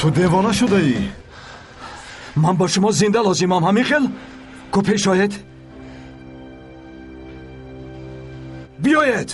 Ту девона шудаӣ. Ман ба шумо зинда лозимам, ҳамин хел? Ку пеш оед? Биёед!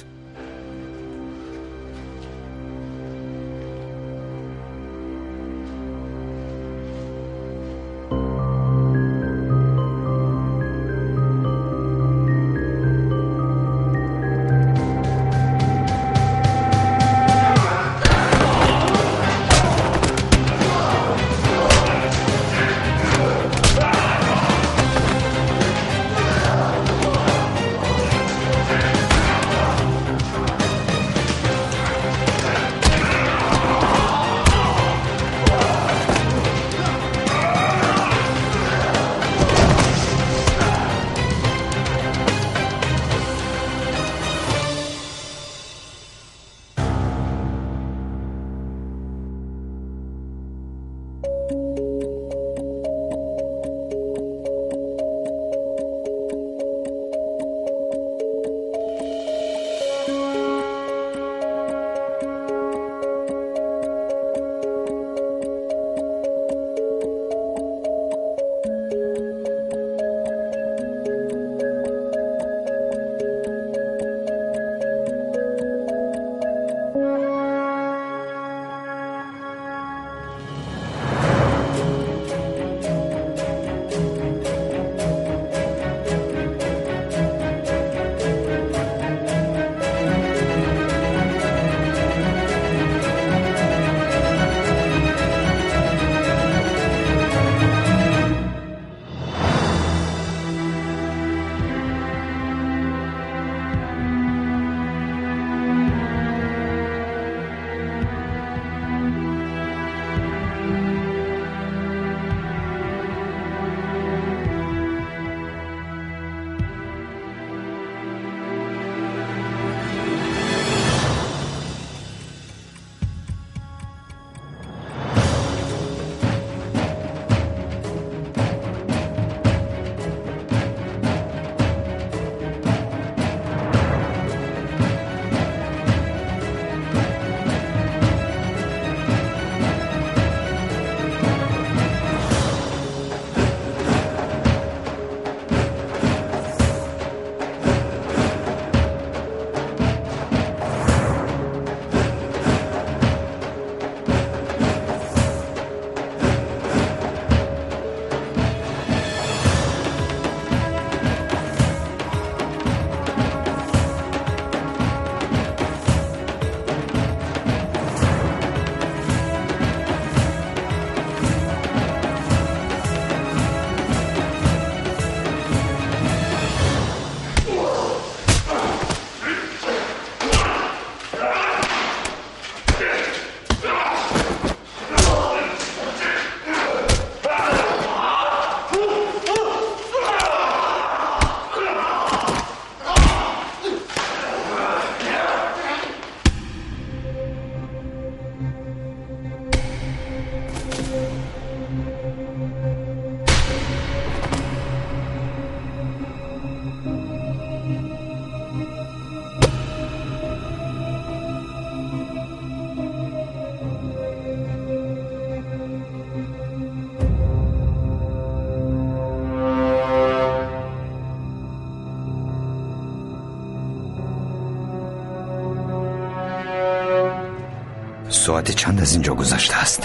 Соати чанд аз инҷо гузаштааст?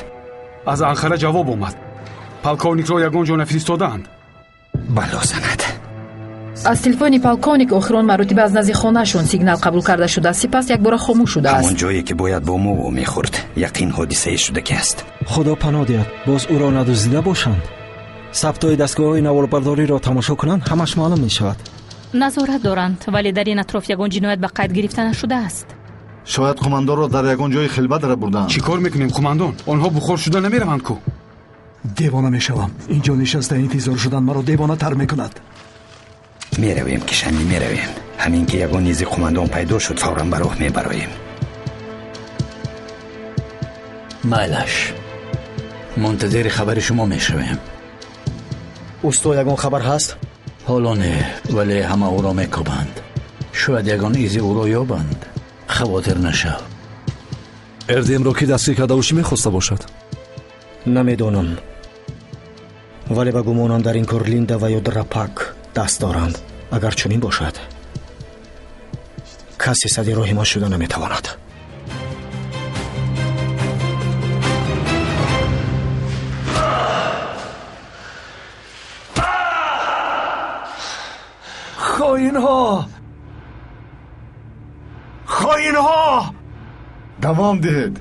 Аз Анқара ҷавоб омад. Полковникро ягон ҷо нафиристодаанд. Бало занад. Аз телефони полковник охирон маротиба аз назди хонаашон сигнал қабул карда шуда, сипас якбора хомӯш шудааст. Ҳамон ҷое ки бояд бо мо вомехӯрд, яқин ҳодисае шудагӣ аст. Худо паноҳ диҳад, боз ӯро надуздида бошанд. Сабтҳои дастгоҳҳои наворбардориро тамошо кунанд, ҳамаш маълум мешавад. Назорат доранд, вале дар ин атроф ягон ҷиноят ба қайд гирифта нашудааст. Шояд қумандонро дар ягон ҷои хилбат бурданд. Чӣ кор мекунем, қумандон? Онҳо бухор шуда намераванд ку? Девона мешавам. Инҷо нишаста интизор шудан маро девонатар мекунад. Меравем, кишанӣ, меравем. Ҳамин ки ягон изи қумандон пайдо шуд, фавран ба роҳ мебароем. Майлаш, мунтазири хабари шумо мешавем. Усто, ягон хабар ҳаст? Ҳоло не, вале ҳама ӯро мекобанд. Шояд ягон изи ӯро ёбанд. Хавотир нашав. Эрдемро ки дастгир карда ӯ чӣ мехоста бошад? Намедонам, вале ба гумонам дар ин кор Линда ва ё Драпак даст доранд. Агар чунин бошад, касе сади роҳи ман шуда наметавонад. Хоинҳо, хоинҳо! Давом диҳед.